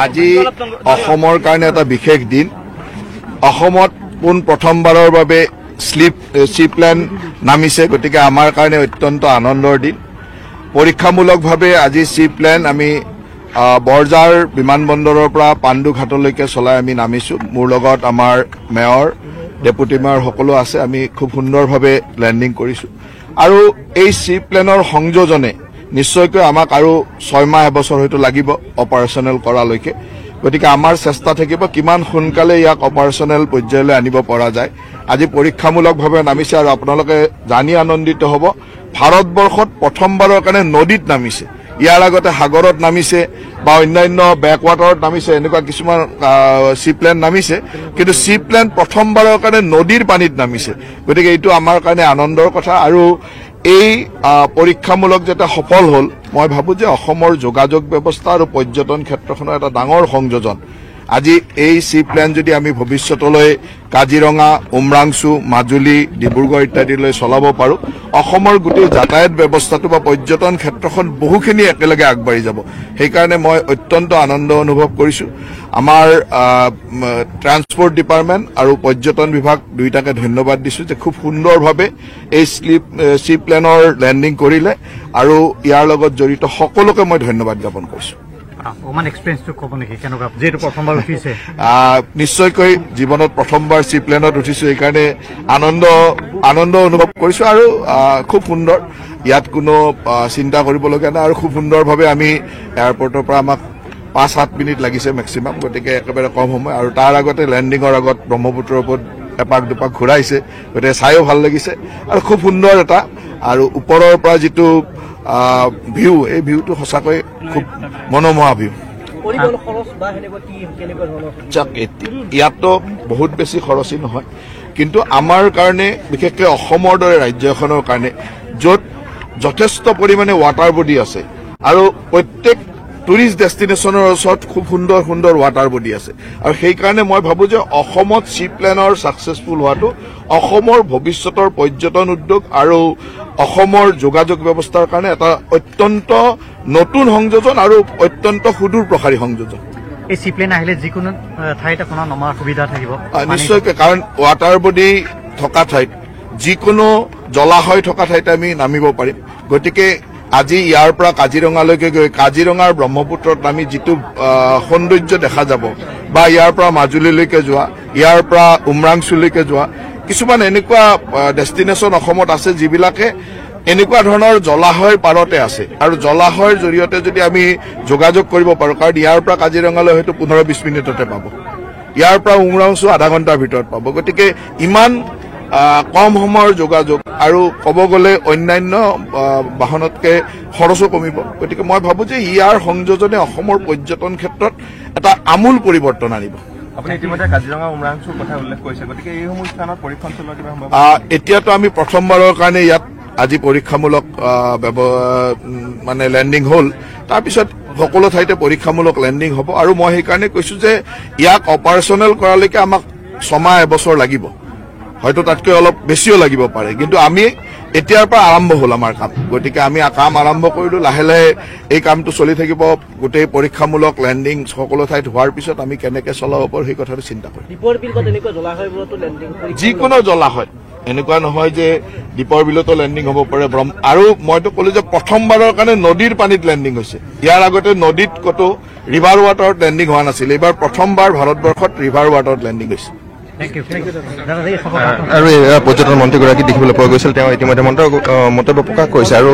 আজি অসমৰ কাৰণে এটা বিশেষ দিন। অসমত পোন প্ৰথমবাৰৰ বাবে চি প্লেন নামিছে, গতিকে আমাৰ কাৰণে অত্যন্ত আনন্দৰ দিন। পৰীক্ষামূলকভাৱে আজি চি প্লেন আমি বৰজাৰ বিমানবন্দৰৰ পৰা পাণ্ডুঘাটলৈকে চলাই আমি নামিছোঁ। মোৰ লগত আমাৰ মেয়ৰ, ডেপুটি মেয়ৰ সকলো আছে। আমি খুব সুন্দৰভাৱে লেণ্ডিং কৰিছোঁ আৰু এই চি প্লেনৰ সংযোজনে নিশ্চয়কৈ আমাক আৰু 6 মাহ এবছৰ হয়তো লাগিব অপাৰেশ্যনেল কৰালৈকে। গতিকে আমাৰ চেষ্টা থাকিব কিমান সোনকালে ইয়াক অপাৰেশ্যনেল পৰ্যায়লৈ আনিব পৰা যায়। আজি পৰীক্ষামূলকভাৱে নামিছে আৰু আপোনালোকে জানি আনন্দিত হ'ব, ভাৰতবৰ্ষত প্ৰথমবাৰৰ কাৰণে নদীত নামিছে। ইয়াৰ আগতে সাগৰত নামিছে বা অন্যান্য বেকৱাটাৰত নামিছে, এনেকুৱা কিছুমান চি প্লেন নামিছে, কিন্তু চি প্লেন প্ৰথমবাৰৰ কাৰণে নদীৰ পানীত নামিছে। গতিকে এইটো আমাৰ কাৰণে আনন্দৰ কথা। আৰু এই পৰীক্ষামূলক যাতে সফল হ'ল, মই ভাবোঁ যে অসমৰ যোগাযোগ ব্যৱস্থা আৰু পৰ্যটন ক্ষেত্ৰখনৰ এটা ডাঙৰ সংযোজন। আজি এই চি প্লেন যদি আমি ভৱিষ্যতলৈ কাজিৰঙা, উমৰাংচু, মাজুলী, ডিব্ৰুগড় ইত্যাদিলৈ চলাব পাৰোঁ, অসমৰ গোটেই যাতায়াত ব্যৱস্থাটো বা পৰ্যটন ক্ষেত্ৰখন বহুখিনি একেলগে আগবাঢ়ি যাব। সেইকাৰণে মই অত্যন্ত আনন্দ অনুভৱ কৰিছোঁ। আমাৰ ট্ৰান্সপৰ্ট ডিপাৰ্টমেণ্ট আৰু পৰ্যটন বিভাগ দুয়োটাকে ধন্যবাদ দিছোঁ যে খুব সুন্দৰভাৱে এই চি প্লেনৰ লেণ্ডিং কৰিলে আৰু ইয়াৰ লগত জড়িত সকলোকে মই ধন্যবাদ জ্ঞাপন কৰিছোঁ। নিশ্চয়কৈ জীৱনত প্ৰথমবাৰ চি প্লেনত উঠিছোঁ, সেইকাৰণে আনন্দ অনুভৱ কৰিছোঁ আৰু খুব সুন্দৰ। ইয়াত কোনো চিন্তা কৰিবলগীয়া নাই আৰু খুব সুন্দৰভাৱে আমি এয়াৰপৰ্টৰ পৰা আমাক 5-7 মিনিট লাগিছে মেক্সিমাম, গতিকে একেবাৰে কম সময়। আৰু তাৰ আগতে লেণ্ডিঙৰ আগত ব্ৰহ্মপুত্ৰৰ ওপৰত এপাক দুপাক ঘূৰাইছে, গতিকে চাইও ভাল লাগিছে আৰু খুব সুন্দৰ এটা। আৰু ওপৰৰ পৰা যিটো ভিউ, এই ভিউটো সঁচাকৈ খুব মনোমোহা ভিউ। ইয়াততো বহুত বেছি খৰচী নহয়, কিন্তু আমাৰ কাৰণে বিশেষকৈ অসমৰ দৰে ৰাজ্য এখনৰ কাৰণে য'ত যথেষ্ট পৰিমাণে ৱাটাৰ বডি আছে আৰু প্ৰত্যেক টুৰিষ্ট ডেষ্টিনেশ্যনৰ ওচৰত খুব সুন্দৰ সুন্দৰ ৱাটাৰ বডি আছে, আৰু সেইকাৰণে মই ভাবোঁ যে অসমত চি প্লেনৰ ছাকচেছফুল হোৱাটো অসমৰ ভৱিষ্যতৰ পৰ্যটন উদ্যোগ আৰু অসমৰ যোগাযোগ ব্যৱস্থাৰ কাৰণে এটা অত্যন্ত নতুন সংযোজন আৰু অত্যন্ত সুদূৰ প্ৰসাৰী সংযোজন। এই চি প্লেন আহিলে যিকোনো ঠাইত আপোনাৰ নমাৰ সুবিধা থাকিব নিশ্চয়কৈ, কাৰণ ৱাটাৰ বডি থকা ঠাইত, যিকোনো জলাশয় থকা ঠাইত আমি নামিব পাৰিম। গতিকে আজি ইয়াৰ পৰা কাজিৰঙালৈকে গৈ কাজিৰঙাৰ ব্ৰহ্মপুত্ৰত নামি যিটো সৌন্দৰ্য দেখা যাব, বা ইয়াৰ পৰা মাজুলীলৈকে যোৱা, ইয়াৰ পৰা উমৰাংচুলৈকে যোৱা, কিছুমান এনেকুৱা ডেষ্টিনেশ্যন অসমত আছে যিবিলাকে এনেকুৱা ধৰণৰ জলাশয়ৰ পাৰতে আছে আৰু জলাশয়ৰ জৰিয়তে যদি আমি যোগাযোগ কৰিব পাৰোঁ, কাৰণ ইয়াৰ পৰা কাজিৰঙালৈ হয়তো 15-20 মিনিটতে পাব, ইয়াৰ পৰা উমৰাংচু আধা ঘণ্টাৰ ভিতৰত পাব। গতিকে ইমান কম সময়ৰ যোগাযোগ আৰু ক'ব গ'লে অন্যান্য বাহনতকৈ খৰচো কমিব। গতিকে মই ভাবোঁ যে ইয়াৰ সংযোজনে অসমৰ পৰ্যটন ক্ষেত্ৰত এটা আমূল পৰিৱৰ্তন আনিব। আপুনি ইতিমধ্যে কাজিৰঙা, উমৰাংচুৰ কথা উল্লেখ কৰিছে, গতিকে এইসমূহ স্থানত পৰীক্ষণ চলোৱা কিবা সম্ভৱ? এতিয়াতো আমি প্ৰথমবাৰৰ কাৰণে ইয়াত আজি পৰীক্ষামূলক মানে লেণ্ডিং হ'ল, তাৰপিছত সকলো ঠাইতে পৰীক্ষামূলক লেণ্ডিং হ'ব। আৰু মই সেইকাৰণে কৈছোঁ যে ইয়াক অপাৰেশ্যনেল কৰালৈকে আমাক 6 মাহ এবছৰ লাগিব, হয়তো তাতকৈ অলপ বেছিও লাগিব পাৰে, কিন্তু আমি এতিয়াৰ পৰা আৰম্ভ হ'ল আমাৰ কাম। গতিকে আমি কাম আৰম্ভ কৰিলোঁ, লাহে লাহে এই কামটো চলি থাকিব। গোটেই পৰীক্ষামূলক লেণ্ডিং সকলো ঠাইত হোৱাৰ পিছত আমি কেনেকৈ চলাব পাৰোঁ সেই কথাটো চিন্তা কৰিম। যিকোনো জলাশয়, এনেকুৱা নহয় যে দীপৰ বিলতো লেণ্ডিং হ'ব পাৰে। আৰু মইতো ক'লো যে প্ৰথমবাৰৰ কাৰণে নদীৰ পানীত লেণ্ডিং হৈছে। ইয়াৰ আগতে নদীত ক'তো ৰিভাৰ ৱাটাৰত লেণ্ডিং হোৱা নাছিল, এইবাৰ প্ৰথমবাৰ ভাৰতবৰ্ষত ৰিভাৰ ৱাটাৰত লেণ্ডিং হৈছে। আৰু পৰ্যটন মন্ত্ৰীগৰাকী দেখিবলৈ পোৱা গৈছিল, তেওঁ ইতিমধ্যে মন্তব্য প্ৰকাশ কৰিছে। আৰু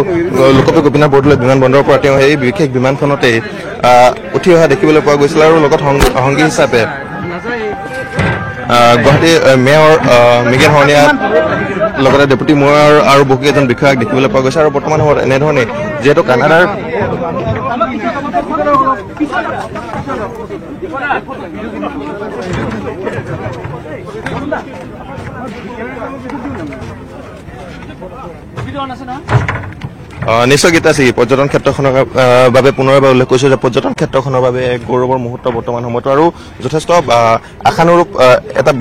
লোকপ্ৰিয় গোপীনাথ বৰদলৈ বিমানবন্দৰৰ পৰা তেওঁ এই বিশেষ বিমানখনতেই উঠি অহা দেখিবলৈ পোৱা গৈছিল। আৰু লগত সংগী হিচাপে গুৱাহাটী মেয়ৰ মৃগেন শৰণীয়া, লগতে ডেপুটি মেয়ৰ আৰু বহুকেইজন বিষয়াক দেখিবলৈ পোৱা গৈছে। আৰু বৰ্তমান সময়ত এনেধৰণে যিহেতু কানাডাৰ নিশ্চয় গীতা আছে পৰ্যটন ক্ষেত্ৰখনৰ বাবে পুনৰ এবাৰ উল্লেখ কৰিছোঁ যে পৰ্যটন ক্ষেত্ৰখনৰ বাবে এক গৌৰৱৰ মুহূৰ্ত বৰ্তমান সময়ত আৰু যথেষ্ট আশানুৰূপ এটা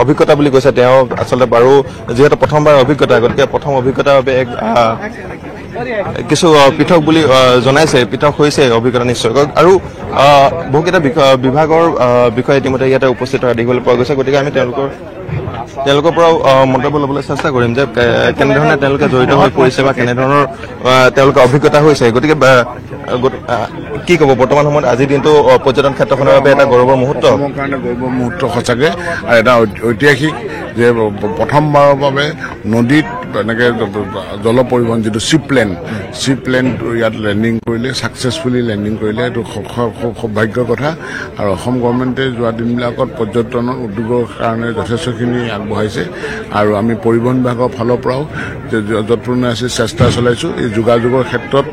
অভিজ্ঞতা বুলি কৈছে তেওঁ। আচলতে বাৰু যিহেতু প্ৰথমবাৰ অভিজ্ঞতা, গতিকে প্ৰথম অভিজ্ঞতাৰ বাবে এক কিছু পৃথক বুলি জনাইছে, পৃথক হৈছে অভিজ্ঞতা নিশ্চয়কৈ। আৰু বহুকেইটা বিভাগৰ বিষয়ে ইতিমধ্যে ইয়াতে উপস্থিত থকা দেখিবলৈ পোৱা গৈছে। গতিকে আমি তেওঁলোকৰ পৰাও মন্তব্য ল'বলৈ চেষ্টা কৰিম যে কেনেধৰণে তেওঁলোকে জড়িত হৈ পৰিছে বা কেনেধৰণৰ তেওঁলোকৰ অভিজ্ঞতা হৈছে। গতিকে কি ক'ব, বৰ্তমান সময়ত আজিৰ দিনটো পৰ্যটন ক্ষেত্ৰখনৰ বাবে এটা গৌৰৱৰ মুহূৰ্ত? অসমৰ কাৰণে গৌৰৱৰ মুহূৰ্ত সঁচাকৈ, আৰু এটা ঐতিহাসিক যে প্ৰথমবাৰৰ বাবে নদীত এনেকৈ জল পৰিবহণ যিটো চিপ্লেনটো ইয়াত লেণ্ডিং কৰিলে, ছাকচেছফুলি লেণ্ডিং কৰিলে, এইটো খুব সৌভাগ্যৰ কথা। আৰু অসম গভৰ্ণমেণ্টে যোৱা দিনবিলাকত পৰ্যটনৰ উদ্যোগৰ কাৰণে যথেষ্টখিনি আগবঢ়াইছে আৰু আমি পৰিবহণ বিভাগৰ ফালৰ পৰাও যত্ন আছে চেষ্টা চলাইছোঁ এই যোগাযোগৰ ক্ষেত্ৰত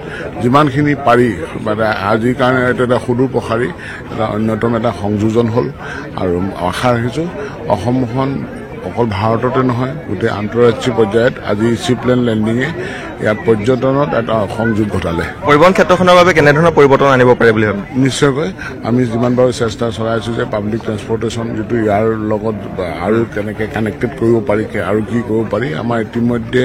যিমানখিনি পাৰি। মানে আজিৰ কাৰণে এইটো এটা সুদূৰ প্ৰসাৰী এটা অন্যতম এটা সংযোজন হ'ল আৰু আশা ৰাখিছোঁ অসমখন অকল ভাৰততে নহয় গোটেই আন্তঃৰাষ্ট্ৰীয় পৰ্যায়ত আজি চিপ্লেন লেণ্ডিঙে ইয়াত পৰ্যটনত এটা সংযোগ ঘটালে। পৰিবহণ ক্ষেত্ৰখনৰ বাবে কেনেধৰণৰ পৰিৱৰ্তন আনিব পাৰে বুলি ভাবে? নিশ্চয়কৈ আমি যিমান পাৰোঁ চেষ্টা চলাইছোঁ যে পাব্লিক ট্ৰেন্সপৰ্টেশ্যন যিটো ইয়াৰ লগত আৰু কেনেকৈ কানেক্টেড কৰিব পাৰি আৰু কি কৰিব পাৰি। আমাৰ ইতিমধ্যে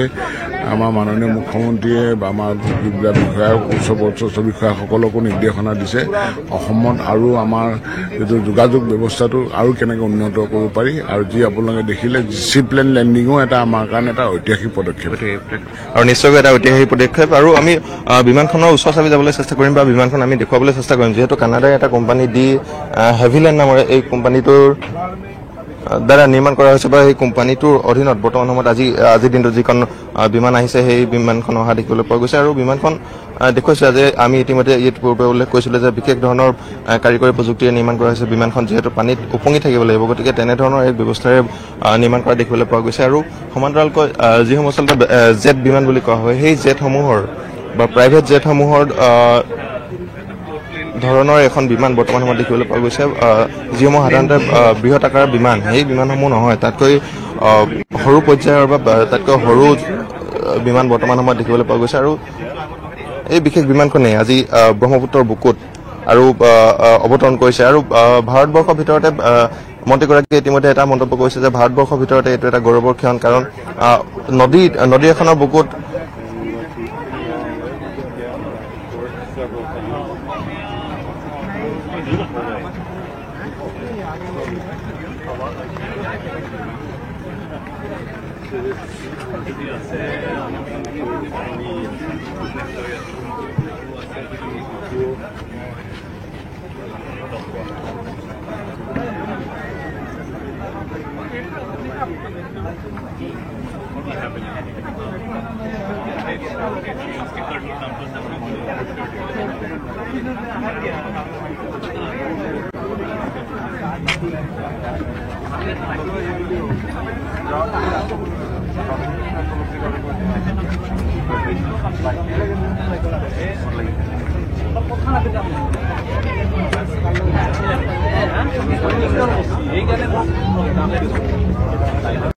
আমাৰ মাননীয় মুখ্যমন্ত্ৰীয়ে বা আমাৰ যিবিলাক বিষয়া উচ্চ পদস্থ বিষয়াসকলকো নিৰ্দেশনা দিছে অসমত আৰু আমাৰ যিটো যোগাযোগ ব্যৱস্থাটো আৰু কেনেকৈ উন্নত কৰিব পাৰি। আৰু যি আপোনালোকে দেখিলে চিপ্লেন লেণ্ডিঙো এটা আমাৰ কাৰণে এটা ঐতিহাসিক পদক্ষেপ আৰু নিশ্চয়কৈ এটা ঐতিহাসিক পদক্ষেপ। আৰু আমি বিমানখনৰ ওচৰ চাপি যাবলৈ চেষ্টা কৰিম বা বিমানখন আমি দেখুৱাবলৈ চেষ্টা কৰিম, যিহেতু কানাডাৰ এটা কোম্পানী দি হেভিলেণ্ড নামৰ এই কোম্পানীটোৰ দ্বাৰা নিৰ্মাণ কৰা হৈছে বা সেই কোম্পানীটোৰ অধীনত বৰ্তমান সময়ত আজিৰ দিনটোত যিখন বিমান আহিছে সেই বিমানখন অহা দেখিবলৈ পোৱা গৈছে। আৰু বিমানখন দেখুৱাইছে যে আমি ইতিমধ্যে ইয়াত পূৰ্বে উল্লেখ কৰিছিলোঁ যে বিশেষ ধৰণৰ কাৰিকৰী প্ৰযুক্তিৰে নিৰ্মাণ কৰা হৈছে বিমানখন, যিহেতু পানীত উপঙি থাকিব লাগিব, গতিকে তেনেধৰণৰ এক ব্যৱস্থাৰে নিৰ্মাণ কৰা দেখিবলৈ পোৱা গৈছে। আৰু সমান্তৰালকৈ যিসমূহ আচলতে জেট বিমান বুলি কোৱা হয়, সেই জেটসমূহৰ বা প্ৰাইভেট জেটসমূহৰ ধৰণৰ এখন বিমান বৰ্তমান সময়ত দেখিবলৈ পোৱা গৈছে। যিসমূহ সাধাৰণতে বৃহৎ আকাৰৰ বিমান, সেই বিমানসমূহ নহয়, তাতকৈ সৰু পৰ্যায়ৰ বা তাতকৈ সৰু বিমান বৰ্তমান সময়ত দেখিবলৈ পোৱা গৈছে। আৰু এই বিশেষ বিমানখনেই আজি ব্ৰহ্মপুত্ৰৰ বুকুত আৰু অৱতৰণ কৰিছে। আৰু ভাৰতবৰ্ষৰ ভিতৰতে মন্ত্ৰীগৰাকীয়ে ইতিমধ্যে এটা মন্তব্য কৰিছে যে ভাৰতবৰ্ষৰ ভিতৰতে এইটো এটা গৌৰৱৰ ক্ষণ, কাৰণ নদী এখনৰ বুকুত এই